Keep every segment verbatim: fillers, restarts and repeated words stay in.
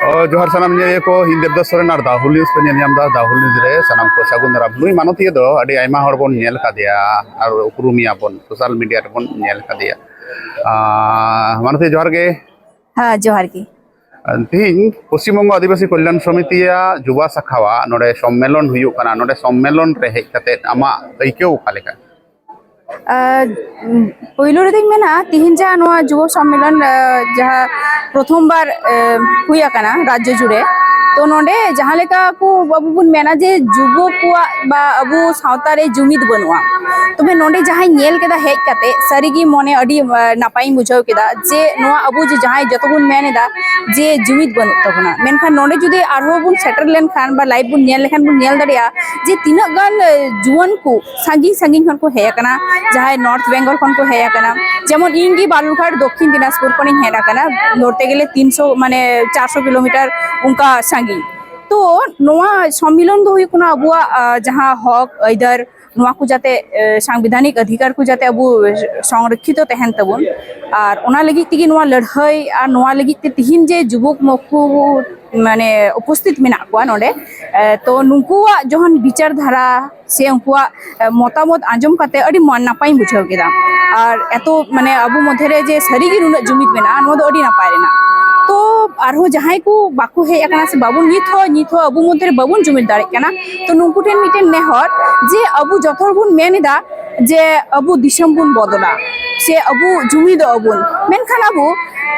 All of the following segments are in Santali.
ᱚ, ᱡᱚᱦᱟᱨ ᱥᱟᱱᱟᱢ ᱧᱮᱧᱮᱞᱤᱭᱟᱹ ᱠᱚ, ᱤᱧ ᱫᱮᱵᱫᱟᱥ ᱥᱚᱨᱮᱱ ᱟᱨ ᱫᱟᱦᱩᱞ ᱱᱤᱭᱩᱡᱽ ᱯᱮ ᱧᱮᱞ ᱧᱟᱢ ᱮᱫᱟ᱾ ᱫᱟᱦᱩᱞ ᱱᱤᱭᱩᱡᱽ ᱨᱮ ᱥᱟᱱᱟᱢ ᱠᱚ ᱥᱟᱹᱜᱩᱱ ᱫᱟᱨᱟᱢ᱾ ᱱᱩᱭ ᱢᱟᱱᱚᱛᱤᱭᱟᱹ ᱫᱚ ᱟᱹᱰᱤ ᱟᱭᱢᱟ ᱦᱚᱲ ᱵᱚᱱ ᱧᱮᱞ ᱠᱟᱫᱮᱭᱟ ᱟᱨ ᱩᱯᱨᱩᱢᱮᱭᱟ ᱵᱚᱱ, ᱥᱳᱥᱟᱞ ᱢᱤᱰᱤᱭᱟ ᱨᱮᱵᱚᱱ ᱧᱮᱞ ᱠᱟᱫᱮᱭᱟ᱾ ᱟᱸ, ᱢᱟᱱᱚᱛᱤᱭᱟᱹ, ᱡᱚᱦᱟᱨ ᱜᱮ᱾ ᱦᱮᱸ, ᱡᱚᱦᱟᱨ ᱜᱮ᱾ ᱛᱤᱦᱤᱧ ᱯᱚᱥᱪᱤᱢ ᱵᱚᱝᱜᱚ ᱟᱹᱫᱤᱵᱟᱹᱥᱤ ᱠᱚᱞᱭᱟᱱ ᱥᱚᱢᱤᱛᱤᱭᱟᱜ ᱡᱩᱵᱟ ᱥᱟᱠᱷᱟᱣᱟᱜ ᱱᱚᱰᱮ ᱥᱚᱢᱢᱮᱞᱚᱱ ᱦᱩᱭᱩᱜ ᱠᱟᱱᱟ᱾ ᱱᱚᱰᱮ ᱥᱚᱢᱢᱮᱞᱚᱱ ᱨᱮ ᱦᱮᱡ ᱠᱟᱛᱮ ᱟᱢᱟᱜ ᱟᱹᱭᱠᱟᱹᱣ ᱚᱠᱟ ᱞᱮᱠᱟ? ᱟᱨ, ᱩᱢ, ᱯᱳᱭᱞᱳ ᱨᱮᱫᱚᱧ ᱢᱮᱱᱟ, ᱛᱤᱦᱤᱧ ᱡᱟᱦᱟᱸ ᱱᱚᱣᱟ ᱡᱩᱵᱚ ᱥᱚᱢᱢᱮᱞᱚᱱ, ᱟᱨ, ᱡᱟᱦᱟᱸ ᱯᱨᱚᱛᱷᱚᱢ ᱵᱟᱨ, ᱟᱨ, ᱦᱩᱭ ᱟᱠᱟᱱᱟ ᱨᱟᱡᱽᱡᱚ ᱡᱩᱲᱮ, ᱛᱚ ᱱᱚᱰᱮ ᱡᱟᱦᱟᱸ ᱞᱮᱠᱟ ᱠᱚ ᱟᱵᱚ ᱵᱚᱱ ᱢᱮᱱᱟ ᱡᱮ ᱡᱩᱵᱚ ᱠᱚᱣᱟᱜ ᱵᱟ ᱟᱵᱚ ᱥᱟᱶᱛᱟ ᱨᱮ ᱡᱩᱢᱤᱫ ᱵᱟᱹᱱᱩᱜᱼᱟ, ᱛᱚᱵᱮ ᱱᱚᱰᱮ ᱡᱟᱦᱟᱸᱧ ᱧᱮᱞ ᱠᱮᱫᱟ ᱦᱮᱡ ᱠᱟᱛᱮ, ᱥᱟᱹᱨᱤᱜᱮ ᱢᱚᱱᱮ ᱟᱹᱰᱤ, ᱟᱨ, ᱱᱟᱯᱟᱭᱤᱧ ᱵᱩᱡᱷᱟᱹᱣ ᱠᱮᱫᱟ ᱡᱮ ᱱᱚᱣᱟ ᱟᱵᱚ ᱡᱮ ᱡᱟᱦᱟᱸᱭ ᱡᱚᱛᱚ ᱵᱚᱱ ᱢᱮᱱ ᱮᱫᱟ ᱡᱮ ᱡᱩᱢᱤᱫ ᱵᱟᱹᱱᱩᱜ ᱛᱟᱵᱚᱱᱟ, ᱢᱮᱱᱠᱷᱟᱱ ᱱᱚᱰᱮ ᱡᱩᱫᱤ ᱟᱨᱦᱚᱸ ᱵᱚᱱ ᱥᱮᱴᱮᱨ ᱞᱮᱱᱠᱷᱟᱱ ᱵᱟ ᱞᱟᱭᱤᱵᱷ ᱵᱚᱱ ᱧᱮᱞ ᱞᱮᱠᱷᱟᱱ ᱵᱚᱱ ᱧᱮᱞ ᱫᱟᱲᱮᱭᱟᱜᱼᱟ ᱡᱮ ᱛᱤᱱᱟᱹᱜ ᱜᱟᱱ, ᱟᱨ, ᱡᱩᱣᱟᱹᱱ ᱠᱚ ᱥᱟᱺᱜᱤᱧ ᱥᱟᱺᱜᱤᱧ ᱠᱷᱚᱱ ᱠᱚ ᱦᱮᱡ ᱟᱠᱟᱱᱟ, ᱡᱟᱦᱟᱸᱭ ᱱᱚᱨᱛᱷ ᱵᱮᱝᱜᱚᱞ ᱠᱷᱚᱱ ᱠᱚ ᱦᱮᱡ ᱟᱠᱟᱱᱟ᱾ ᱡᱮᱢᱚᱱ ᱤᱧ ᱜᱮ ᱵᱟᱞᱩᱨᱜᱷᱟᱴ ᱫᱚᱠᱠᱷᱤᱱ ᱫᱤᱱᱟᱡᱽᱯᱩᱨ ᱠᱷᱚᱱᱤᱧ ᱦᱮᱡ ᱟᱠᱟᱱᱟ, ᱫᱷᱚᱨᱛᱮ ᱜᱮᱞᱮ ᱛᱤᱱᱥᱚ, ᱢᱟᱱᱮ ᱪᱟᱨᱥᱚ ᱠᱤᱞᱳᱢᱤᱴᱟᱨ ᱚᱱᱠᱟ ᱥᱟᱺᱜᱤᱧ᱾ ᱛᱚ ᱱᱚᱣᱟ ᱥᱚᱢᱢᱤᱞᱚᱱ ᱫᱚ ᱦᱩᱭᱩᱜ ᱠᱟᱱᱟ ᱟᱵᱚᱣᱟᱜ, ᱟᱨ, ᱡᱟᱦᱟᱸ ᱦᱚᱠ ᱟᱹᱭᱫᱟᱹᱨ, ᱱᱚᱣᱟ ᱠᱚ ᱡᱟᱛᱮ, ᱮ, ᱥᱟᱝᱵᱤᱫᱷᱟᱱᱤᱠ ᱚᱫᱷᱤᱠᱟᱨ ᱠᱚ ᱡᱟᱛᱮ ᱟᱵᱚ ᱥᱚᱝᱨᱚᱠᱠᱷᱤᱛᱚ ᱛᱟᱦᱮᱱ ᱛᱟᱵᱚᱱ, ᱟᱨ ᱚᱱᱟ ᱞᱟᱹᱜᱤᱫ ᱛᱮᱜᱮ ᱱᱚᱣᱟ ᱞᱟᱹᱲᱦᱟᱹᱭ ᱟᱨ ᱱᱚᱣᱟ ᱞᱟᱹᱜᱤᱫ ᱛᱮ ᱛᱤᱦᱤᱧ ᱡᱮ ᱡᱩᱵᱚᱠ ᱢᱚᱠᱠᱩ ᱢᱟᱱᱮ ᱩᱯᱚᱥᱛᱷᱤᱛ ᱢᱮᱱᱟᱜ ᱠᱚᱣᱟ ᱱᱚᱰᱮ, ᱮ, ᱛᱚ ᱱᱩᱠᱩᱣᱟᱜ ᱡᱚᱠᱷᱚᱱ ᱵᱤᱪᱟᱨ ᱫᱷᱟᱨᱟ ᱥᱮ ᱩᱱᱠᱩᱣᱟᱜ, ᱮ, ᱢᱚᱛᱟᱢᱚᱛ ᱟᱸᱡᱚᱢ ᱠᱟᱛᱮ ᱟᱹᱰᱤ ᱢᱚᱱ ᱱᱟᱯᱟᱭᱤᱧ ᱵᱩᱡᱷᱟᱹᱣ ᱠᱮᱫᱟ᱾ ᱟᱨ ᱮᱛᱚ ᱢᱟᱱᱮ ᱟᱵᱚ ᱢᱚᱫᱽᱫᱷᱮ ᱨᱮ ᱡᱮ ᱥᱟᱹᱨᱤᱜᱮ ᱱᱩᱱᱟᱹᱜ ᱡᱩᱢᱤᱫ ᱢᱮᱱᱟᱜᱼᱟ, ᱱᱚᱣᱟ ᱫᱚ ᱟᱹᱰᱤ ᱱᱟᱯᱟᱭ ᱨᱮᱱᱟᱜ᱾ ᱛᱚ ᱟᱨᱦᱚᱸ ᱡᱟᱦᱟᱸᱭ ᱠᱚ ᱵᱟᱠᱚ ᱦᱮᱡ ᱟᱠᱟᱱᱟ ᱥᱮ ᱵᱟᱵᱚᱱ, ᱱᱤᱛ ᱦᱚᱸ, ᱱᱤᱛ ᱦᱚᱸ ᱟᱵᱚ ᱢᱚᱫᱽᱫᱷᱮ ᱨᱮ ᱵᱟᱵᱚᱱ ᱡᱩᱢᱤᱫ ᱫᱟᱲᱮᱜ ᱠᱟᱱᱟ, ᱛᱚ ᱱᱩᱠᱩ ᱴᱷᱮᱱ ᱢᱤᱫᱴᱮᱱ ᱱᱮᱦᱚᱨ ᱡᱮ ᱟᱵᱚ ᱡᱚᱛᱚ ᱦᱚᱲ ᱵᱚᱱ ᱢᱮᱱ ᱮᱫᱟ ᱡᱮ ᱟᱵᱚ ᱫᱤᱥᱚᱢ ᱵᱚᱱ ᱵᱚᱫᱚᱞᱟ ᱥᱮ ᱟᱵᱚ ᱡᱩᱢᱤᱫᱚᱜ ᱟᱵᱚᱱ, ᱢᱮᱱᱠᱷᱟᱱ ᱟᱵᱚ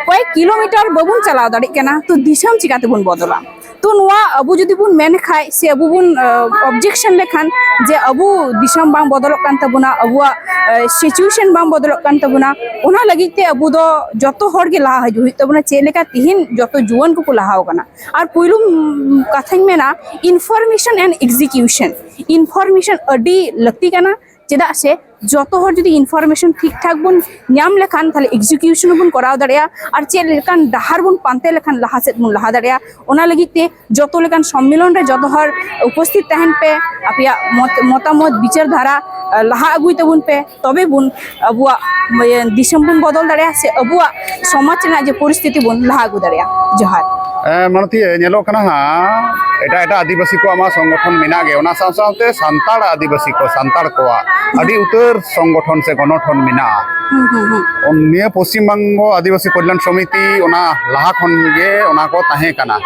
ᱠᱚᱭᱮᱠ ᱠᱤᱞᱳᱢᱤᱴᱟᱨ ᱵᱟᱵᱚᱱ ᱪᱟᱞᱟᱣ ᱫᱟᱲᱮᱜ ᱠᱟᱱᱟ, ᱛᱚ ᱫᱤᱥᱚᱢ ᱪᱤᱠᱟᱹ ᱛᱮᱵᱚᱱ ᱵᱚᱫᱚᱞᱟ? ᱛᱚ ᱱᱚᱣᱟ ᱟᱵᱚ ᱡᱩᱫᱤ ᱵᱚᱱ ᱢᱮᱱ ᱠᱷᱟᱡ ᱥᱮ ᱟᱵᱚ ᱵᱚᱱ, ᱟᱸ, ᱚᱵᱡᱮᱠᱥᱚᱱ ᱞᱮᱠᱷᱟᱱ ᱡᱮ ᱟᱵᱚ ᱫᱤᱥᱚᱢ ᱵᱟᱝ ᱵᱚᱫᱚᱞᱚᱜ ᱠᱟᱱ ᱛᱟᱵᱚᱱᱟ, ᱟᱵᱚᱣᱟᱜ, ᱟᱸ, ᱥᱤᱪᱩᱭᱮᱥᱚᱱ ᱵᱟᱝ ᱵᱚᱫᱚᱞᱚᱜ ᱠᱟᱱ ᱛᱟᱵᱚᱱᱟ, ᱚᱱᱟ ᱞᱟᱹᱜᱤᱫ ᱛᱮ ᱟᱵᱚ ᱫᱚ ᱡᱚᱛᱚ ᱦᱚᱲ ᱜᱮ ᱞᱟᱦᱟ ᱦᱤᱡᱩᱜ ᱦᱩᱭᱩᱜ ᱛᱟᱵᱚᱱᱟ, ᱪᱮᱫ ᱞᱮᱠᱟ ᱛᱤᱦᱤᱧ ᱡᱚᱛᱚ ᱡᱩᱣᱟᱹᱱ ᱠᱚᱠᱚ ᱞᱟᱦᱟᱣ ᱠᱟᱱᱟ᱾ ᱟᱨ ᱯᱩᱭᱞᱩ, ᱩᱢ, ᱠᱟᱛᱷᱟᱧ ᱢᱮᱱᱟ, information and execution᱾ Information ᱟᱹᱰᱤ ᱞᱟᱹᱠᱛᱤ ᱠᱟᱱᱟ᱾ ᱪᱮᱫᱟᱜ ᱥᱮ ᱡᱚᱛᱚ ᱦᱚᱲ ᱡᱩᱫᱤ ᱤᱱᱯᱷᱚᱨᱢᱮᱥᱚᱱ ᱴᱷᱤᱠ ᱴᱷᱟᱠ ᱵᱚᱱ ᱧᱟᱢ ᱞᱮᱠᱷᱟᱱ, ᱛᱟᱦᱞᱮ ᱮᱠᱡᱤᱠᱤᱭᱩᱥᱚᱱ ᱦᱚᱸᱵᱚᱱ ᱠᱚᱨᱟᱣ ᱫᱟᱲᱮᱭᱟᱜᱼᱟ᱾ ᱟᱨ ᱪᱮᱫ ᱞᱮᱠᱟᱱ ᱰᱟᱦᱟᱨ ᱵᱚᱱ ᱯᱟᱱᱛᱮ ᱞᱮᱠᱷᱟᱱ ᱞᱟᱦᱟ ᱥᱮᱫ ᱵᱚᱱ ᱞᱟᱦᱟ ᱫᱟᱲᱮᱭᱟᱜᱼᱟ, ᱚᱱᱟ ᱞᱟᱹᱜᱤᱫ ᱛᱮ ᱡᱚᱛᱚ ᱞᱮᱠᱟᱱ ᱥᱚᱢᱢᱮᱞᱚᱱ ᱨᱮ ᱡᱚᱛᱚ ᱦᱚᱲ ᱩᱯᱚᱥᱛᱷᱤᱛ ᱛᱟᱦᱮᱱ ᱯᱮ᱾ ᱟᱯᱮᱭᱟᱜ ᱢᱚᱛ, ᱢᱚᱛᱟᱢᱚᱛ, ᱵᱤᱪᱟᱹᱨ ᱫᱷᱟᱨᱟ, ᱟᱦ, ᱞᱟᱦᱟ ᱟᱹᱜᱩᱭ ᱛᱟᱵᱚᱱ ᱯᱮ, ᱛᱚᱵᱮ ᱵᱚᱱ ᱟᱵᱚᱣᱟᱜ, ᱤᱭᱟᱹ, ᱫᱤᱥᱚᱢ ᱵᱚᱱ ᱵᱚᱫᱚᱞ ᱫᱟᱲᱮᱭᱟᱜᱼᱟ ᱥᱮ ᱟᱵᱚᱣᱟᱜ ᱥᱚᱢᱟᱡᱽ ᱨᱮᱱᱟᱜ ᱡᱮ ᱯᱚᱨᱤᱥᱛᱷᱤᱛᱤ ᱵᱚᱱ ᱞᱟᱦᱟ ᱟᱹᱜᱩ ᱫᱟᱲᱮᱭᱟᱜᱼᱟ᱾ ᱡᱚᱦᱟᱨ᱾ ᱮ, ᱢᱟᱱᱚᱛᱤᱭᱟᱹ, ᱧᱮᱞᱚᱜ ᱠᱟᱱᱟ ᱦᱟᱸᱜ, ᱮᱴᱟᱜ ᱮᱴᱟᱜ ᱟᱹᱫᱤᱵᱟᱹᱥᱤ ᱠᱚᱣᱟᱜ ᱢᱟ ᱥᱚᱝᱜᱚᱴᱷᱚᱱ ᱢᱮᱱᱟᱜ ᱜᱮ, ᱚᱱᱟ ᱥᱟᱶ ᱥᱟᱶᱛᱮ ᱥᱟᱱᱛᱟᱲ ᱟᱹᱫᱤᱵᱟᱹᱥᱤ ᱠᱚ, ᱥᱟᱱᱛᱟᱲ ᱠᱚᱣᱟᱜ ᱟᱹᱰᱤ ᱩᱛᱟᱹᱨ ᱥᱚᱝᱜᱚᱴᱷᱚᱱ ᱥᱮ ᱜᱚᱱᱚᱴᱷᱚᱱ ᱢᱮᱱᱟᱜᱼᱟ᱾ ᱦᱩᱸ, ᱦᱩᱸ, ᱦᱩᱸ᱾ ᱱᱤᱭᱟᱹ ᱯᱚᱥᱪᱤᱢ ᱵᱚᱝᱜᱚ ᱟᱹᱫᱤᱵᱟᱹᱥᱤ ᱠᱚᱞᱭᱟᱱ ᱥᱚᱢᱤᱛᱤ, ᱚᱱᱟ ᱞᱟᱦᱟ ᱠᱷᱚᱱ ᱜᱮ ᱚᱱᱟ ᱠᱚ ᱛᱟᱦᱮᱸ ᱠᱟᱱᱟ᱾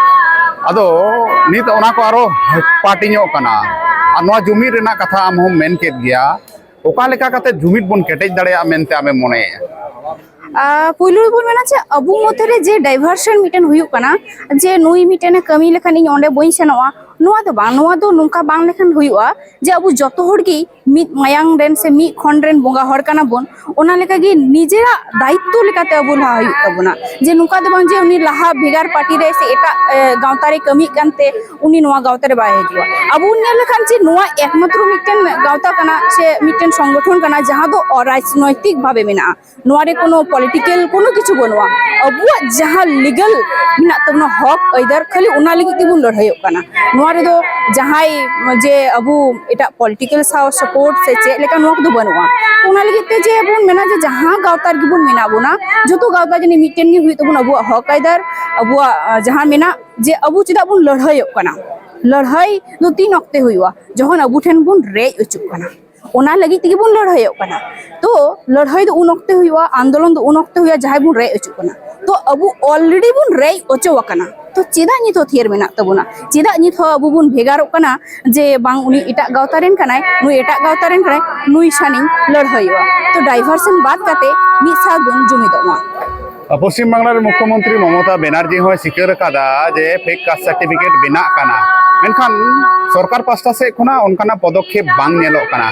ᱟᱫᱚ ᱱᱤᱛ ᱚᱱᱟ ᱠᱚ ᱟᱨᱚ ᱦᱟᱹᱴᱯᱟᱹᱴᱤᱧᱚᱜ ᱠᱟᱱᱟ᱾ ᱟᱨ ᱱᱚᱣᱟ ᱡᱩᱢᱤᱫ ᱨᱮᱱᱟᱜ ᱠᱟᱛᱷᱟ ᱟᱢ ᱦᱚᱸᱢ ᱢᱮᱱ ᱠᱮᱫ ᱜᱮᱭᱟ, ᱚᱠᱟ ᱞᱮᱠᱟ ᱠᱟᱛᱮ ᱡᱩᱢᱤᱫ ᱵᱚᱱ ᱠᱮᱴᱮᱡ ᱫᱟᱲᱮᱭᱟᱜᱼᱟ ᱢᱮᱱᱛᱮ ᱟᱢᱮᱢ ᱢᱚᱱᱮᱭᱮᱫᱼᱟ? ᱟᱨ ᱯᱩᱭᱞᱩ ᱨᱮᱵᱚᱱ ᱢᱮᱱᱟ ᱡᱮ ᱟᱵᱚ ᱢᱚᱫᱽᱫᱷᱮ ᱨᱮ ᱡᱮ diversion ᱢᱤᱫᱴᱮᱱ ᱦᱩᱭᱩᱜ ᱠᱟᱱᱟ, ᱡᱮ ᱱᱩᱭ ᱢᱤᱫᱴᱮᱱᱮ ᱠᱟᱹᱢᱤ ᱞᱮᱠᱷᱟᱱ ᱤᱧ ᱚᱸᱰᱮ ᱵᱟᱹᱧ ᱥᱮᱱᱚᱜᱼᱟ, ᱱᱚᱣᱟ ᱫᱚ ᱵᱟᱝ᱾ ᱱᱚᱣᱟ ᱫᱚ ᱱᱚᱝᱠᱟ ᱵᱟᱝ ᱞᱮᱠᱷᱟᱱ ᱦᱩᱭᱩᱜᱼᱟ ᱡᱮ ᱟᱵᱚ ᱡᱚᱛᱚ ᱦᱚᱲ ᱜᱮ ᱢᱤᱫ ᱢᱟᱭᱟᱝ ᱨᱮᱱ ᱥᱮ ᱢᱤᱫ ᱠᱷᱚᱸᱰ ᱨᱮᱱ ᱵᱚᱸᱜᱟ ᱦᱚᱲ ᱠᱟᱱᱟ ᱵᱚᱱ, ᱚᱱᱟ ᱞᱮᱠᱟᱜᱮ ᱱᱤᱡᱮᱨᱟᱜ ᱫᱟᱭᱤᱛᱛᱚ ᱞᱮᱠᱟᱛᱮ ᱟᱵᱚ ᱞᱟᱦᱟ ᱦᱩᱭᱩᱜ ᱛᱟᱵᱚᱱᱟ᱾ ᱡᱮ ᱱᱚᱝᱠᱟ ᱫᱚ ᱵᱟᱝ ᱡᱮ ᱩᱱᱤ ᱞᱟᱦᱟ ᱵᱷᱮᱜᱟᱨ ᱯᱟᱨᱴᱤ ᱨᱮ ᱥᱮ ᱮᱴᱟᱜ, ᱮ, ᱜᱟᱶᱛᱟ ᱨᱮ ᱠᱟᱹᱢᱤᱭᱮᱫ ᱠᱟᱱᱛᱮ ᱩᱱᱤ ᱱᱚᱣᱟ ᱜᱟᱶᱛᱟ ᱨᱮ ᱵᱟᱭ ᱦᱤᱡᱩᱜᱼᱟ᱾ ᱟᱵᱚ ᱵᱚᱱ ᱧᱮᱞ ᱞᱮᱠᱷᱟᱱ ᱡᱮ ᱱᱚᱣᱟ ᱮᱠᱢᱟᱛᱨᱚ ᱢᱤᱫᱴᱮᱱ ᱜᱟᱶᱛᱟ ᱠᱟᱱᱟ ᱥᱮ ᱢᱤᱫᱴᱮᱱ ᱥᱚᱝᱜᱚᱴᱷᱚᱱ ᱠᱟᱱᱟ ᱡᱟᱦᱟᱸ ᱫᱚ ᱚᱨᱟᱡᱽᱱᱳᱭᱛᱤᱠ ᱵᱷᱟᱵᱮ ᱢᱮᱱᱟᱜᱼᱟ, ᱱᱚᱣᱟ ᱨᱮ ᱠᱳᱱᱳ ᱯᱚᱞᱤᱴᱤᱠᱮᱞ ᱠᱳᱱᱳ ᱠᱤᱪᱷᱩ ᱵᱟᱹᱱᱩᱜᱼᱟ᱾ ᱟᱵᱚᱣᱟᱜ ᱡᱟᱦᱟᱸ ᱞᱤᱜᱟᱞ ᱢᱮᱱᱟᱜ ᱛᱟᱵᱚᱱᱟ ᱦᱚᱠ ᱟᱹᱭᱫᱟᱹᱨ, ᱠᱷᱟᱹᱞᱤ ᱚᱱᱟ ᱞᱟᱹᱜᱤᱫ ᱜᱮᱵᱚᱱ ᱞᱟᱹᱲᱦᱟᱹᱭᱚᱜ ᱠᱟᱱᱟ᱾ ᱱᱚᱣᱟ ᱨᱮᱫᱚ ᱡᱟᱦᱟᱸᱭ ᱡᱮ ᱟᱵᱚ ᱮᱴᱟᱜ ᱯᱚᱞᱤᱴᱤᱠᱮᱞ ᱥᱟᱶ ᱥᱟᱯᱳᱨᱴ ᱥᱮ ᱪᱮᱫ ᱞᱮᱠᱟ, ᱱᱚᱣᱟ ᱠᱚᱫᱚ ᱵᱟᱹᱱᱩᱜᱼᱟ᱾ ᱛᱚ ᱚᱱᱟ ᱞᱟᱹᱜᱤᱫ ᱛᱮ ᱡᱮ ᱵᱚᱱ ᱢᱮᱱᱟ ᱡᱮ ᱡᱟᱦᱟᱸ ᱜᱟᱶᱛᱟ ᱨᱮᱜᱮ ᱵᱚᱱ ᱢᱮᱱᱟᱜ ᱵᱚᱱᱟ, ᱡᱚᱛᱚ ᱜᱟᱶᱛᱟ ᱡᱟᱹᱱᱤᱡ ᱢᱤᱫᱴᱮᱱ ᱜᱮ ᱦᱩᱭᱩᱜ ᱛᱟᱵᱚᱱᱟ, ᱟᱵᱚᱣᱟᱜ ᱦᱚᱠ ᱟᱹᱭᱫᱟᱹᱨ, ᱟᱵᱚᱣᱟᱜ, ᱟᱸ, ᱡᱟᱦᱟᱸ ᱢᱮᱱᱟᱜ ᱡᱮ ᱟᱵᱚ ᱪᱮᱫᱟᱜ ᱵᱚᱱ ᱞᱟᱹᱲᱦᱟᱹᱭᱚᱜ ᱠᱟᱱᱟ᱾ ᱞᱟᱹᱲᱦᱟᱹᱭ ᱫᱚ ᱛᱤᱱ ᱚᱠᱛᱮ ᱦᱩᱭᱩᱜᱼᱟ? ᱡᱚᱠᱷᱚᱱ ᱟᱵᱚ ᱴᱷᱮᱱ ᱵᱚᱱ ᱨᱮᱡ ᱚᱪᱚᱜ ᱠᱟᱱᱟ, ᱚᱱᱟ ᱞᱟᱹᱜᱤᱫ ᱛᱮᱜᱮ ᱵᱚᱱ ᱞᱟᱹᱲᱦᱟᱹᱭᱚᱜ ᱠᱟᱱᱟ᱾ ᱛᱚ ᱞᱟᱹᱲᱦᱟᱹᱭ ᱫᱚ ᱩᱱ ᱚᱠᱛᱮ ᱦᱩᱭᱩᱜᱼᱟ, ᱟᱱᱫᱳᱞᱚᱱ ᱫᱚ ᱩᱱ ᱚᱠᱛᱮ ᱦᱩᱭᱩᱜᱼᱟ, ᱡᱟᱦᱟᱸᱭ ᱵᱚᱱ ᱨᱮᱡ ᱚᱪᱚᱜ ᱠᱟᱱᱟ᱾ ᱛᱚ ᱟᱵᱚ already ᱵᱚᱱ ᱨᱮᱡ ᱚᱪᱚ ᱟᱠᱟᱱᱟ, ᱛᱚ ᱪᱮᱫᱟᱜ ᱱᱤᱛ ᱦᱚᱸ ᱛᱷᱤᱭᱟᱹᱨ ᱢᱮᱱᱟᱜ ᱛᱟᱵᱚᱱᱟ? ᱪᱮᱫᱟᱜ ᱱᱤᱛ ᱦᱚᱸ ᱟᱵᱚ ᱵᱚᱱ ᱵᱷᱮᱜᱟᱨᱚᱜ ᱠᱟᱱᱟ ᱡᱮ ᱵᱟᱝ ᱩᱱᱤ ᱮᱴᱟᱜ ᱜᱟᱶᱛᱟ ᱨᱮᱱ ᱠᱟᱱᱟᱭ, ᱱᱩᱭ ᱮᱴᱟᱜ ᱜᱟᱶᱛᱟ ᱨᱮᱱ ᱠᱟᱱᱟᱭ, ᱱᱩᱭ ᱥᱟᱱᱤᱧ ᱞᱟᱹᱲᱦᱟᱹᱭᱚᱜᱼᱟ? ᱛᱚ diversion ᱵᱟᱫ ᱠᱟᱛᱮ ᱢᱤᱫ ᱥᱟᱶ ᱵᱚᱱ ᱡᱩᱢᱤᱫᱚᱜ ᱢᱟ᱾ ᱯᱚᱥᱪᱤᱢ ᱵᱟᱝᱞᱟ ᱨᱮᱱ ᱢᱩᱠᱷᱭᱚᱢᱚᱱᱛᱨᱤ ᱢᱚᱢᱚᱛᱟ ᱵᱮᱱᱟᱨᱡᱤ ᱦᱚᱸᱭ ᱥᱤᱠᱟᱹᱨ ᱟᱠᱟᱫᱟ ᱡᱮ fake caste certificate ᱵᱮᱱᱟᱜ ᱠᱟᱱᱟ, ᱢᱮᱱᱠᱷᱟᱱ ᱥᱚᱨᱠᱟᱨ ᱯᱟᱥᱴᱟ ᱥᱮᱫ ᱠᱷᱚᱱᱟᱜ ᱚᱱᱠᱟᱱᱟᱜ ᱯᱚᱫᱚᱠᱷᱮᱯ ᱵᱟᱝ ᱧᱮᱞᱚᱜ ᱠᱟᱱᱟ᱾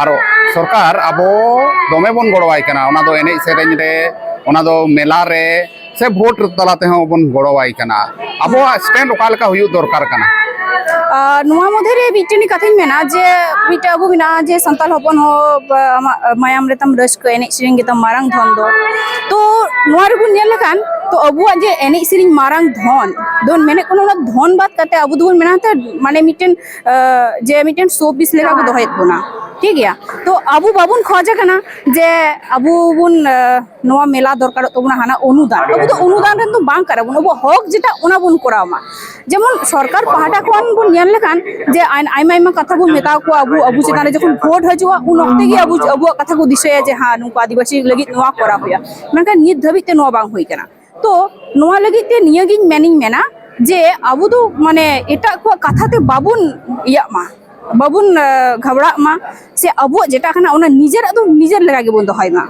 ᱟᱨ ᱥᱚᱨᱠᱟᱨ ᱟᱵᱚ ᱫᱚᱢᱮ ᱵᱚᱱ ᱜᱚᱲᱚᱣᱟᱭ ᱠᱟᱱᱟ, ᱚᱱᱟ ᱫᱚ ᱮᱱᱮᱡ ᱥᱮᱨᱮᱧ ᱨᱮ, ᱚᱱᱟ ᱫᱚ ᱢᱮᱞᱟ ᱨᱮ, ᱥᱮ ᱵᱷᱳᱴ ᱛᱟᱞᱟ ᱛᱮᱦᱚᱸ ᱵᱚᱱ ᱜᱚᱲᱚᱣᱟᱭ ᱠᱟᱱᱟ᱾ ᱟᱵᱚᱣᱟᱜ ᱥᱴᱮᱱᱰ ᱚᱠᱟ ᱞᱮᱠᱟ ᱦᱩᱭᱩᱜ ᱫᱚᱨᱠᱟᱨ ᱠᱟᱱᱟ? ᱟᱨ ᱱᱚᱣᱟ ᱢᱚᱫᱽᱫᱷᱮ ᱨᱮ ᱢᱤᱫᱴᱮᱱ ᱠᱟᱛᱷᱟᱧ ᱢᱮᱱᱟ ᱡᱮ ᱢᱤᱫᱴᱮᱱ ᱟᱵᱚ ᱢᱮᱱᱟᱜᱼᱟ ᱡᱮ ᱥᱟᱱᱛᱟᱲ ᱦᱚᱯᱚᱱ ᱦᱚᱸ ᱵᱟ-, ᱟᱢᱟᱜ ᱢᱟᱭᱟᱢ ᱨᱮ ᱛᱟᱢ ᱨᱟᱹᱥᱠᱟᱹ, ᱮᱱᱮᱡ ᱥᱮᱨᱮᱧ ᱜᱮᱛᱟᱢ ᱢᱟᱨᱟᱝ ᱫᱷᱚᱱ ᱫᱚ᱾ ᱛᱚ ᱱᱚᱣᱟ ᱨᱮᱵᱚᱱ ᱧᱮᱞ ᱞᱮᱠᱷᱟᱱ ᱛᱚ ᱟᱵᱚᱣᱟᱜ ᱡᱮ ᱮᱱᱮᱡ ᱥᱮᱨᱮᱧ ᱢᱟᱨᱟᱝ ᱫᱷᱚᱱ ᱫᱚᱵᱚᱱ ᱢᱮᱱᱮᱫ ᱠᱟᱱᱟ, ᱚᱱᱟ ᱫᱷᱚᱱ ᱵᱟᱫ ᱠᱟᱛᱮ ᱟᱵᱚ ᱫᱚᱵᱚᱱ ᱢᱮᱱᱟ ᱛᱚ ᱢᱟᱱᱮ ᱢᱤᱫᱴᱮᱱ ᱟᱸ, ᱡᱮ ᱢᱤᱫᱴᱮᱱ ᱥᱳ ᱯᱤᱥ ᱞᱮᱠᱟ ᱠᱚ ᱫᱚᱦᱚᱭᱮᱫ ᱵᱚᱱᱟ, ᱴᱷᱤᱠ ᱜᱮᱭᱟ? ᱛᱚ ᱟᱵᱚ ᱵᱟᱵᱚᱱ ᱠᱷᱚᱡᱽ ᱟᱠᱟᱱᱟ ᱡᱮ ᱟᱵᱚ ᱵᱚᱱ ᱟᱸ, ᱱᱚᱣᱟ ᱢᱮᱞᱟ ᱫᱚᱨᱠᱟᱨᱚᱜ ᱛᱟᱵᱚᱱᱟ, ᱦᱟᱱᱟ ᱚᱱᱩᱫᱟᱱ᱾ ᱟᱵᱚ ᱫᱚ ᱚᱱᱩᱫᱟᱱ ᱨᱮᱱ ᱫᱚ ᱵᱟᱝ ᱠᱟᱱᱟ ᱵᱚᱱ, ᱟᱵᱚ ᱦᱚᱠ ᱡᱮᱴᱟ ᱚᱱᱟ ᱵᱚᱱ ᱠᱚᱨᱟᱣ ᱢᱟ᱾ ᱡᱮᱢᱚᱱ ᱥᱚᱨᱠᱟᱨ ᱯᱟᱦᱴᱟ ᱠᱷᱚᱱ ᱵᱚᱱ ᱧᱮᱞ ᱞᱮᱠᱷᱟᱱ ᱡᱮ ᱟᱭ-, ᱟᱭᱢᱟ ᱟᱭᱢᱟ ᱠᱟᱛᱷᱟ ᱵᱚᱱ ᱢᱮᱛᱟ ᱠᱚᱣᱟ, ᱟᱵᱚ, ᱟᱵᱚ ᱪᱮᱛᱟᱱ ᱨᱮ ᱡᱚᱠᱷᱚᱱ ᱵᱷᱳᱴ ᱦᱤᱡᱩᱜᱼᱟ ᱩᱱ ᱚᱠᱛᱮ ᱜᱮ ᱟᱵᱚ, ᱟᱵᱚᱣᱟᱜ ᱠᱟᱛᱷᱟ ᱠᱚ ᱫᱤᱥᱟᱹᱭᱟ ᱡᱮ ᱦᱮᱸ ᱱᱩᱠᱩ ᱟᱹᱫᱤᱵᱟᱹᱥᱤ ᱞᱟᱹᱜᱤᱫ ᱱᱚᱣᱟ ᱠᱚᱨᱟᱣ ᱦᱩᱭᱩᱜᱼᱟ, ᱢᱮᱱᱠᱷᱟᱱ ᱱᱤᱛ ᱫᱷᱟᱹᱵᱤᱡ ᱛᱮ ᱱᱚᱣᱟ ᱵᱟᱝ ᱦᱩᱭ ᱠᱟᱱᱟ᱾ ᱛᱚ ᱱᱚᱣᱟ ᱞᱟᱹᱜᱤᱫ ᱛᱮ ᱱᱤᱭᱟᱹᱜᱤᱧ ᱢᱮᱱᱤᱧ ᱢᱮᱱᱟ ᱡᱮ ᱟᱵᱚ ᱫᱚ ᱢᱟᱱᱮ ᱮᱴᱟᱜ ᱠᱚᱣᱟᱜ ᱠᱟᱛᱷᱟ ᱛᱮ ᱵᱟᱵᱚᱱ ᱤᱭᱟᱜ ᱢᱟ, ᱵᱟᱵᱚᱱ ᱟᱸ, ᱜᱷᱟᱵᱲᱟᱜ ᱢᱟ, ᱥᱮ ᱟᱵᱚᱣᱟᱜ ᱡᱮᱴᱟ ᱠᱟᱱᱟ ᱚᱱᱟ ᱱᱤᱡᱮᱨᱟᱜ ᱫᱚ ᱱᱤᱡᱮᱨ ᱞᱮᱠᱟ ᱜᱮᱵᱚᱱ ᱫᱚᱦᱚᱭ ᱢᱟ᱾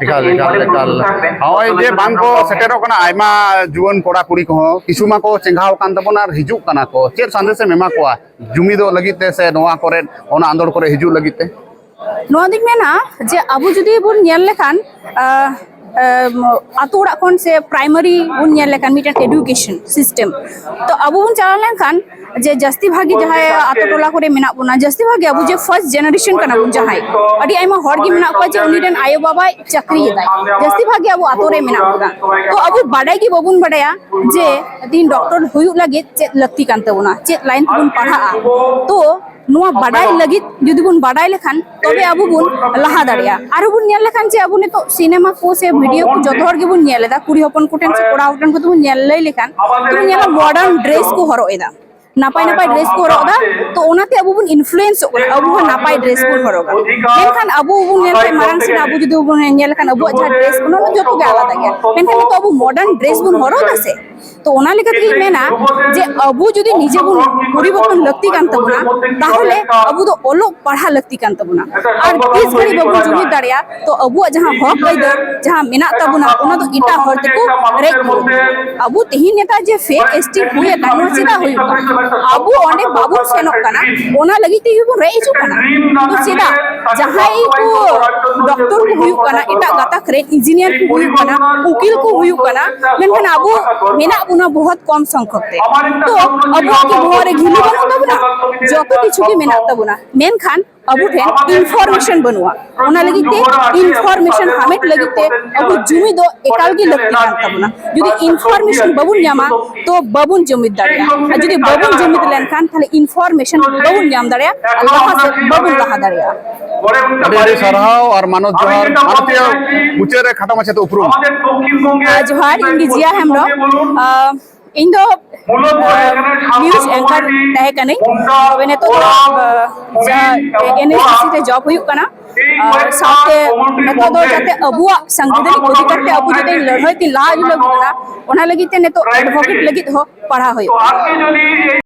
ᱮᱠᱟᱞ ᱮᱠᱟᱞ ᱮᱠᱟᱞ᱾ ᱱᱚᱜᱼᱚᱭ ᱡᱮ ᱵᱟᱝ ᱠᱚ ᱥᱮᱴᱮᱨᱚᱜ ᱠᱟᱱᱟ ᱟᱭᱢᱟ ᱡᱩᱣᱟᱹᱱ ᱠᱚᱲᱟ ᱠᱩᱲᱤ ᱠᱚᱦᱚᱸ, ᱠᱤᱪᱷᱩ ᱢᱟᱠᱚ ᱪᱮᱸᱜᱷᱟᱣ ᱟᱠᱟᱱ ᱛᱟᱵᱚᱱᱟ ᱟᱨ ᱦᱤᱡᱩᱜ ᱠᱟᱱᱟ ᱠᱚ, ᱪᱮᱫ ᱥᱟᱸᱫᱮᱥ ᱮᱢ ᱮᱢᱟ ᱠᱚᱣᱟ ᱡᱩᱢᱤᱫᱚᱜ ᱞᱟᱹᱜᱤᱫ ᱛᱮ ᱥᱮ ᱱᱚᱣᱟ ᱠᱚᱨᱮ ᱚᱱᱟ ᱟᱸᱫᱳᱲ ᱠᱚᱨᱮ ᱦᱤᱡᱩᱜ ᱞᱟᱹᱜᱤᱫ ᱛᱮ? ᱱᱚᱣᱟ ᱫᱚᱧ ᱢᱮᱱᱟ ᱡᱮ ᱟᱵᱚ ᱡᱩᱫᱤ ᱵᱚᱱ ᱧᱮᱞ ᱞᱮᱠᱷᱟᱱ ᱟᱸ, ᱟᱸ, ᱟᱛᱳ ᱚᱲᱟᱜ ᱠᱷᱚᱱ ᱥᱮ ᱯᱨᱟᱭᱢᱟᱨᱤ ᱵᱚᱱ ᱧᱮᱞ ᱞᱮᱠᱷᱟᱱ ᱢᱤᱫᱴᱮᱱ ᱮᱰᱩᱠᱮᱥᱚᱱ ᱥᱤᱥᱴᱮᱢ, ᱛᱚ ᱟᱵᱚ ᱵᱚᱱ ᱪᱟᱞᱟᱣ ᱞᱮᱱᱠᱷᱟᱱ ᱡᱮ ᱡᱟᱹᱥᱛᱤ ᱵᱷᱟᱜᱮ ᱡᱟᱦᱟᱸᱭ ᱟᱛᱳ ᱴᱚᱞᱟ ᱠᱚᱨᱮ ᱢᱮᱱᱟᱜ ᱵᱚᱱᱟ, ᱡᱟᱹᱥᱛᱤ ᱵᱷᱟᱜᱮ ᱟᱵᱚ ᱡᱮ ᱯᱷᱟᱨᱥᱴ ᱡᱮᱱᱟᱨᱮᱥᱚᱱ ᱠᱟᱱᱟ ᱵᱚᱱ ᱡᱟᱦᱟᱸᱭ, ᱟᱹᱰᱤ ᱟᱭᱢᱟ ᱦᱚᱲ ᱜᱮ ᱢᱮᱱᱟᱜ ᱠᱚᱣᱟ ᱡᱮ ᱩᱱᱤ ᱨᱮᱱ ᱟᱭᱳ ᱵᱟᱵᱟᱭ ᱪᱟᱹᱠᱨᱤᱭᱮᱫᱟᱭ, ᱡᱟᱹᱥᱛᱤ ᱵᱷᱟᱜᱮ ᱟᱵᱚ ᱟᱛᱳ ᱨᱮ ᱢᱮᱱᱟᱜ ᱵᱚᱱᱟ᱾ ᱛᱚ ᱟᱵᱚ ᱵᱟᱰᱟᱭ ᱜᱮ ᱵᱟᱵᱚᱱ ᱵᱟᱰᱟᱭᱟ ᱡᱮ ᱛᱤᱦᱤᱧ ᱰᱚᱠᱴᱚᱨ ᱦᱩᱭᱩᱜ ᱞᱟᱹᱜᱤᱫ ᱪᱮᱫ ᱞᱟᱹᱠᱛᱤ ᱠᱟᱱ ᱛᱟᱵᱚᱱᱟ, ᱪᱮᱫ ᱞᱟᱭᱤᱱ ᱛᱮᱵᱚᱱ ᱯᱟᱲᱦᱟᱜᱼᱟ᱾ ᱛᱚ ᱱᱚᱣᱟ ᱵᱟᱰᱟᱭ ᱞᱟᱹᱜᱤᱫ ᱡᱩᱫᱤ ᱵᱚᱱ ᱵᱟᱰᱟᱭ ᱞᱮᱠᱷᱟᱱ ᱛᱚᱵᱮ ᱟᱵᱚ ᱵᱚᱱ ᱞᱟᱦᱟ ᱫᱟᱲᱮᱭᱟᱜᱼᱟ᱾ ᱟᱨᱚ ᱵᱚᱱ ᱧᱮᱞ ᱞᱮᱠᱷᱟᱱ ᱡᱮ ᱟᱵᱚ ᱱᱤᱛᱚᱜ ᱥᱤᱱᱮᱢᱟ ᱠᱚ ᱥᱮ ᱵᱷᱤᱰᱤᱭᱳ ᱠᱚ ᱡᱚᱛᱚ ᱦᱚᱲ ᱜᱮᱵᱚᱱ ᱧᱮᱞ ᱮᱫᱟ, ᱠᱩᱲᱤ ᱦᱚᱯᱚᱱ ᱠᱚᱴᱷᱮᱱ ᱥᱮ ᱠᱚᱲᱟ ᱦᱚᱯᱚᱱ ᱠᱚᱴᱷᱮᱱ ᱵᱚᱱ ᱧᱮᱞ ᱞᱟᱹᱭ ᱞᱮᱠᱷᱟᱱ ᱛᱚ ᱵᱚᱱ ᱧᱮᱞᱟ ᱢᱚᱰᱟᱨᱱ ᱰᱨᱮᱥ ᱠᱚ ᱦᱚᱨᱚᱜ ᱮᱫᱟ, ᱱᱟᱯᱟᱭ ᱱᱟᱯᱟᱭ ᱰᱨᱮᱥ ᱠᱚ ᱦᱚᱨᱚᱜ ᱮᱫᱟ᱾ ᱛᱚ ᱚᱱᱟᱛᱮ ᱟᱵᱚ ᱵᱚᱱ ᱤᱱᱯᱷᱞᱩᱭᱮᱱᱥᱚᱜ ᱠᱟᱱᱟ, ᱟᱵᱚ ᱦᱚᱸ ᱱᱟᱯᱟᱭ ᱰᱨᱮᱥ ᱵᱚᱱ ᱦᱚᱨᱚᱜᱟ᱾ ᱢᱮᱱᱠᱷᱟᱱ ᱟᱵᱚ ᱵᱚᱱ ᱧᱮᱞ ᱠᱷᱟᱱ ᱢᱟᱨᱟᱝ ᱥᱮᱫ ᱟᱵᱚ ᱡᱩᱫᱤ ᱵᱚᱱ ᱧᱮᱞ ᱞᱮᱠᱷᱟᱱ ᱟᱵᱚᱣᱟᱜ ᱡᱟᱦᱟᱸ ᱰᱨᱮᱥ ᱠᱚ ᱚᱱᱟ ᱫᱚ ᱡᱚᱛᱚ ᱜᱮ ᱟᱞᱟᱫᱟ ᱜᱮᱭᱟ, ᱢᱮᱱᱠᱷᱟᱱ ᱱᱤᱛᱚᱜ ᱟᱵᱚ ᱢᱚᱰᱟᱨᱱ ᱰᱨᱮᱥ ᱵᱚᱱ ᱦᱚᱨᱚᱜ ᱮᱫᱟ ᱥᱮ, ᱛᱚ ᱚᱱᱟ ᱞᱮᱠᱟ ᱛᱮᱜᱮᱧ ᱢᱮᱱᱟ ᱡᱮ ᱟᱵᱚ ᱡᱩᱫᱤ ᱱᱤᱡᱮ ᱵᱚᱱ ᱯᱚᱨᱤᱵᱚᱨᱛᱚᱱ ᱞᱟᱹᱠᱛᱤ ᱠᱟᱱ ᱛᱟᱵᱚᱱᱟ, ᱛᱟᱦᱚᱞᱮ ᱟᱵᱚ ᱫᱚ ᱚᱞᱚᱜ ᱯᱟᱲᱦᱟᱜ ᱞᱟᱹᱠᱛᱤ ᱠᱟᱱ ᱛᱟᱵᱚᱱᱟ᱾ ᱟᱨ ᱛᱤᱥ ᱜᱷᱟᱹᱲᱤᱡ ᱵᱟᱵᱚᱱ ᱡᱩᱢᱤᱫ ᱫᱟᱲᱮᱭᱟᱜᱼᱟ, ᱛᱚ ᱟᱵᱚᱣᱟᱜ ᱡᱟᱦᱟᱸ ᱦᱚᱠ ᱟᱹᱭᱫᱟᱹᱨ ᱡᱟᱦᱟᱸ ᱢᱮᱱᱟᱜ ᱛᱟᱵᱚᱱᱟ ᱚᱱᱟ ᱫᱚ ᱮᱴᱟᱜ ᱦᱚᱲ ᱛᱮᱠᱚ ᱨᱮᱡ ᱠᱚᱣᱟ᱾ ᱟᱵᱚ ᱛᱮᱦᱮᱧ ᱱᱮᱛᱟᱨ ᱡᱮ ᱯᱷᱮᱠ ᱮᱥᱴᱤ ᱦᱩᱭ ᱟᱠᱟᱱ, ᱱᱚᱣᱟ ᱪᱮᱫᱟᱜ ᱦᱩᱭᱩᱜ ᱠᱟᱱᱟ? ᱟᱵᱚ ᱚᱸᱰᱮ ᱵᱟᱵᱚᱱ ᱥᱮᱱᱚᱜ ᱠᱟᱱᱟ, ᱚᱱᱟ ᱞᱟᱹᱜᱤᱫ ᱛᱮᱜᱮ ᱵᱚᱱ ᱨᱮᱡ ᱦᱚᱪᱚᱜ ᱠᱟᱱᱟ᱾ ᱛᱚ ᱪᱮᱫᱟᱜ ᱡᱟᱦᱟᱸᱭ ᱠᱚ ᱰᱚᱠᱴᱚᱨ ᱠᱚ ᱦᱩᱭᱩᱜ ᱠᱟᱱᱟ, ᱮᱴᱟᱜ ᱜᱟᱛᱟᱠ ᱨᱮᱱ ᱤᱧᱡᱤᱱᱤᱭᱟᱨ ᱠᱚ ᱦᱩᱭᱩᱜ ᱠᱟᱱᱟ, ᱩᱠᱤᱞ ᱠᱚ ᱦᱩᱭᱩᱜ ᱠᱟᱱᱟ, ᱢᱮᱱᱠᱷᱟᱱ ᱟᱵᱚ ᱢᱮᱱᱟᱜ ᱢᱮᱱᱟᱜ ᱵᱚᱱᱟ ᱵᱚᱦᱚᱛ ᱠᱚᱢ ᱥᱚᱝᱠᱷᱚᱠ ᱛᱮ᱾ ᱛᱚ ᱟᱵᱚᱣᱟᱜ ᱠᱤ ᱵᱚᱦᱚᱜ ᱨᱮ ᱜᱷᱤᱞᱩ ᱵᱟᱹᱱᱩᱜ ᱛᱟᱵᱚᱱᱟ? ᱡᱚᱛᱚ ᱠᱤᱪᱷᱩ ᱜᱮ ᱢᱮᱱᱟᱜ ᱛᱟᱵᱚᱱᱟ, ᱢᱮᱱᱠᱷᱟᱱ ᱟᱵᱚ ᱴᱷᱮᱱ ᱤᱱᱯᱷᱚᱨᱢᱮᱥᱚᱱ ᱵᱟᱹᱱᱩᱜᱼᱟ᱾ ᱚᱱᱟ ᱞᱟᱹᱜᱤᱫ ᱛᱮ ᱤᱱᱯᱷᱚᱨᱢᱮᱥᱚᱱ ᱦᱟᱢᱮᱴ ᱞᱟᱹᱜᱤᱫ ᱛᱮ ᱟᱵᱚ ᱡᱩᱢᱤᱫᱚᱜ ᱮᱠᱟᱞ ᱜᱮ ᱞᱟᱹᱠᱛᱤ ᱠᱟᱱ ᱛᱟᱵᱚᱱᱟ᱾ ᱡᱩᱫᱤ ᱤᱱᱯᱷᱚᱨᱢᱮᱥᱚᱱ ᱵᱟᱵᱚᱱ ᱧᱟᱢᱟ, ᱛᱚ ᱵᱟᱵᱚᱱ ᱡᱩᱢᱤᱫ ᱫᱟᱲᱮᱭᱟᱜᱼᱟ᱾ ᱟᱨ ᱡᱩᱫᱤ ᱵᱟᱵᱚᱱ ᱡᱩᱢᱤᱫ ᱞᱮᱱᱠᱷᱟᱱ, ᱛᱟᱦᱞᱮ ᱤᱱᱯᱷᱚᱨᱢᱮᱥᱚᱱ ᱵᱟᱵᱚᱱ ᱧᱟᱢ ᱫᱟᱲᱮᱭᱟᱜᱼᱟ ᱟᱨ ᱞᱟᱦᱟ ᱥᱮᱫ ᱵᱟᱵᱚᱱ ᱞᱟᱦᱟ ᱫᱟᱲᱮᱭᱟᱜᱼᱟ᱾ ᱟᱹᱰᱤ ᱟᱹᱰᱤ ᱥᱟᱨᱦᱟᱣ ᱟᱨ ᱢᱟᱱᱚᱛ ᱡᱚᱦᱟᱨ᱾ ᱢᱟᱱᱚᱛᱤᱭᱟᱹ, ᱢᱩᱪᱟᱹᱫ ᱨᱮ ᱠᱷᱟᱴᱚ ᱢᱟᱪᱷᱟᱛᱮ ᱩᱯᱨᱩᱢ᱾ ᱟᱨ ᱡᱚᱦᱟᱨ, ᱤᱧ ᱜᱮ ᱡᱤᱭᱟ ᱦᱮᱢᱵᱨᱚᱢ᱾ ᱟᱨ ᱤᱧ ᱫᱚ, ᱟᱨ, ᱱᱤᱭᱩᱡᱽ ᱮᱝᱠᱟᱨ ᱛᱟᱦᱮᱸ ᱠᱟᱹᱱᱟᱹᱧ, ᱛᱚᱵᱮ ᱱᱤᱛᱚᱜ ᱫᱚ, ᱟᱨ, ᱡᱟᱦᱟᱸ ᱮᱱ ᱮᱥ ᱰᱤ ᱥᱤ ᱨᱮ ᱡᱚᱵ ᱦᱩᱭᱩᱜ ᱠᱟᱱᱟ᱾ ᱟᱨ ᱥᱟᱶᱛᱮ ᱱᱤᱛᱚᱜ ᱫᱚ ᱡᱟᱛᱮ ᱟᱵᱚᱣᱟᱜ ᱥᱟᱝᱵᱤᱫᱷᱟᱱᱤᱠ ᱚᱫᱷᱤᱠᱟᱨ ᱛᱮ ᱟᱵᱚ ᱡᱟᱛᱮ ᱞᱟᱹᱲᱦᱟᱹᱭ ᱛᱮ ᱞᱟᱦᱟ ᱤᱫᱤ ᱞᱟᱹᱜᱤᱫ ᱠᱟᱱᱟ, ᱚᱱᱟ ᱞᱟᱹᱜᱤᱫ ᱛᱮ ᱱᱤᱛᱚᱜ ᱮᱰᱵᱷᱚᱠᱮᱴ ᱞᱟᱹᱜᱤᱫ ᱦᱚᱸ ᱯᱟᱲᱦᱟᱣ ᱦᱩᱭᱩᱜ ᱠᱟᱱᱟ᱾